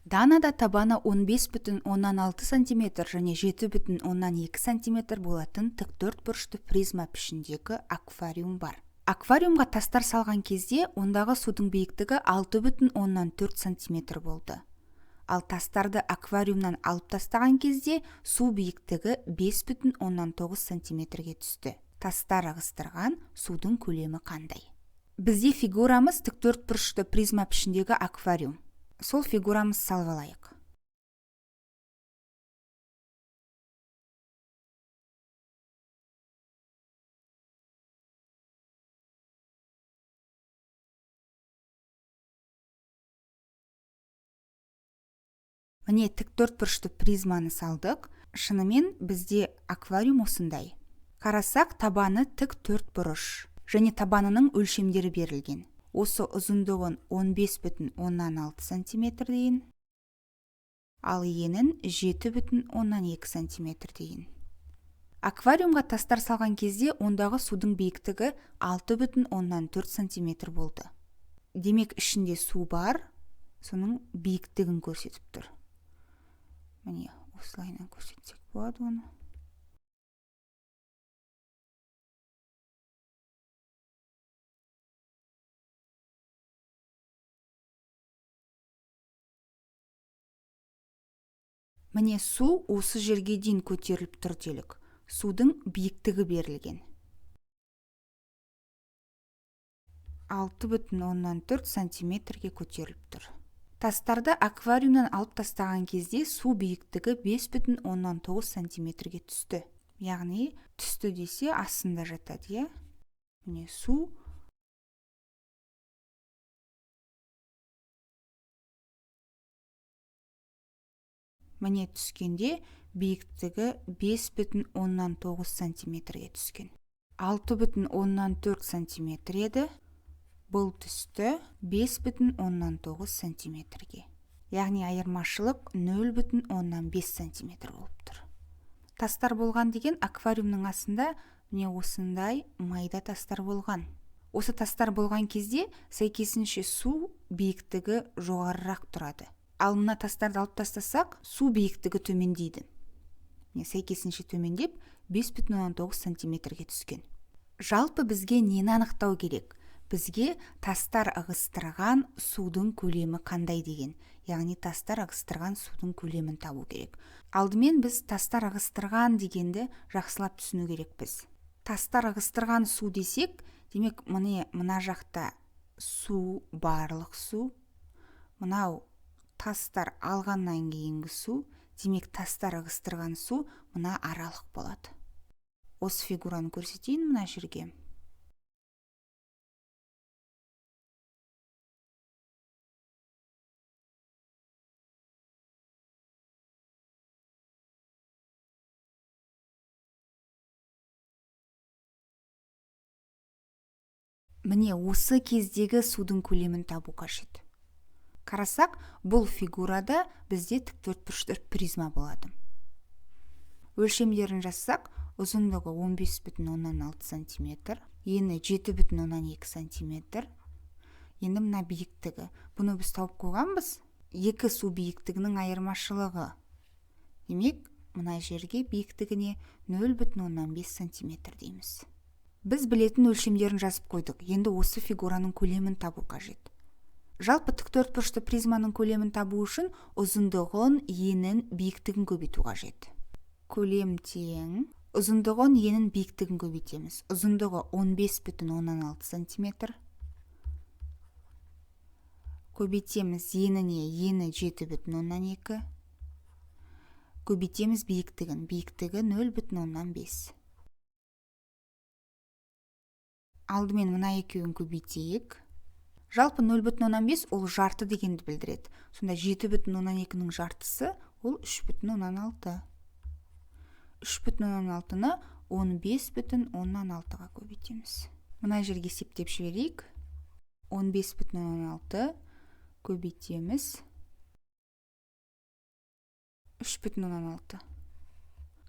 Данада табаны 15,6 см және 7,2 см болатын тік төртбұрышты призма пішіндегі аквариум бар. Аквариумға тастар салған кезде ондағы судың биіктігі 6,4 см болды. Ал тастарды аквариумнан алып тастаған кезде су биіктігі 5,9 см-ге түсті. Тастар ығыстырған судың көлемі қандай? Бізде фигурамыз тік төртбұрышты призма пішіндегі аквариум. Сол фигурамыз салып алайық. Міне, тік төртбұрышты призманы салдық. Шынымен бізде аквариум осындай. Қарасақ, табаны тік төртбұрыш және табанының өлшемдері берілген. Осы ұзындығын 15,6 см дейін, ал енін 7,2 см дейін. Аквариумға тастар салған кезде ондағы судың биіктігі 6,4 см болды. Демек, ішінде су бар, соның биіктігін көрсетіп тұр. Міне, осылайынан көрсетсек болады оны. Міне, су осы жерге дейін көтеріліп тұр делік. Судың биіктігі берілген. 6,4 сантиметрге көтеріліп тұр. Тастарды аквариумнан алып тастаған кезде су биіктігі 5,9 сантиметрге түсті. Яғни түсті десе астында жатады, иә? Міне, су міне түскенде биіктігі 5,9 сантиметрге түскен. 6,4 сантиметр еді, бұл түсті 5,9 сантиметрге. Яғни айырмашылық 0,5 сантиметр болып тұр. Тастар болған деген аквариумның астында міне осындай майда тастар болған. Осы тастар болған кезде сәйкесінше су биіктігі жоғарырақ тұрады. Ал мына тастарды алып тастасақ, су биіктігі төмендейді. Міне, сәйкесінше төмендеп 5,9 сантиметрге түскен. Жалпы бізге нені анықтау керек? Бізге тастар ығыстырған судың көлемі қандай деген. Яғни тастар ығыстырған судың көлемін табу керек. Алдымен біз тастар ығыстырған дегенді жақсылап түсіну керекпіз. Тастар ығыстырған су десек, демек міне мына жақта су, барлық су. Мынау тастар алғаннан кейінгі су, демек тастар ығыстырған су мына аралық болады. Осы фигураны көрсетейін мына жерге. Міне, осы кездегі судың көлемін табу қажет. Қарасақ, бұл фигурада бізде тік төртбұрышты призма болады. Өлшемдерін жазсақ, ұзындығы 15,6 сантиметр, ені 7,2 сантиметр. Енді мына биіктігі. Бұны біз тауып қойғанбыз. Екі су биіктігінің айырмашылығы. Демек, мына жерге биіктігіне 0,5 сантиметр дейміз. Біз білетін өлшемдерін жазып қойдық. Енді осы фигураның көлемін табу қажет. Жалпы тік төртбұрышты призманың көлемін табу үшін ұзындығын, енін, биіктігін көбейту қажет. Көлем тең ұзындығын, енін, биіктігін көбейтеміз. Ұзындығы 15,6 сантиметр. Көбейтеміз еніне, ені 7,2. Көбейтеміз биіктігін, биіктігі 0,5. Алдымен мына екеуін көбейтейік. Жалпы 0,5 ол жарты дегенді білдіреді. Сонда 7,2-нің жартысы ол 3,6. 3,6-ны 15,6-ға көбейтеміз. Мына жерге есептеп жіберейік. 15,6 көбейтеміз 3,6.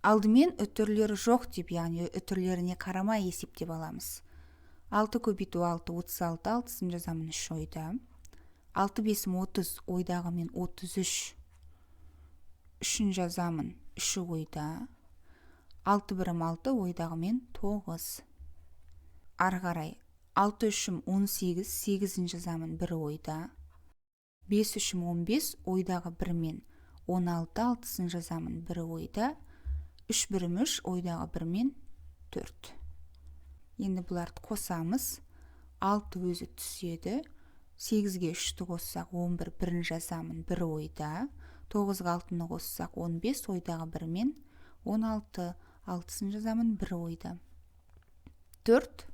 Алдымен үтірлері жоқ деп, яғни үтірлеріне қарамай есептеп аламыз. 6 көбейту 6, 36, 6-сын жазамын 3 ойда. 6 бесім 30, ойдағы мен 33. Үшін жазамын, үші ойда. 6 бірім 6, ойдағы мен 9. Ары қарай 6 үшім 18, 8-ін жазамын, бір ойда. 5 үшім 15, ойдағы бір мен 16, алтысын жазамын, бір ойда. 3 бірім 3, ойдағы бір мен 4. Енді бұларды қосамыз. 6 өзі түседі. 8-ге 3-ті қоссақ 11, бірін жазамын, бір ойда. 9-ға 6-ны қоссақ 15, ойдағы бір мен 16, алтысын жазамын, бір ойда. 4,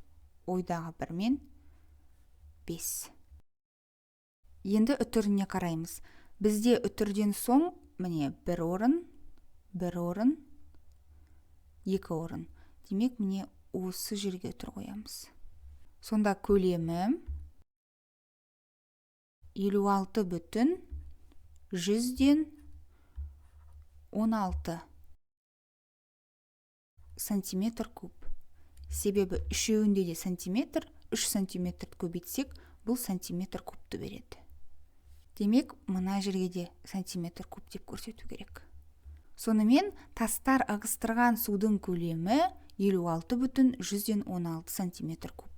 ойдағы бір мен 5. Енді үтіріне қараймыз. Бізде үтірден соң міне бір орын, бір орын, екі орын. Демек, міне осы жерге үтір қоямыз. Сонда көлемі 56,16 сантиметр куб. Себебі үшеуінде де сантиметр, 3 сантиметрді көбейтсек, бұл сантиметр кубты береді. Демек, мына жерге де сантиметр куб деп көрсету керек. Сонымен, тастар ығыстырған судың көлемі 56,16 сантиметр куб.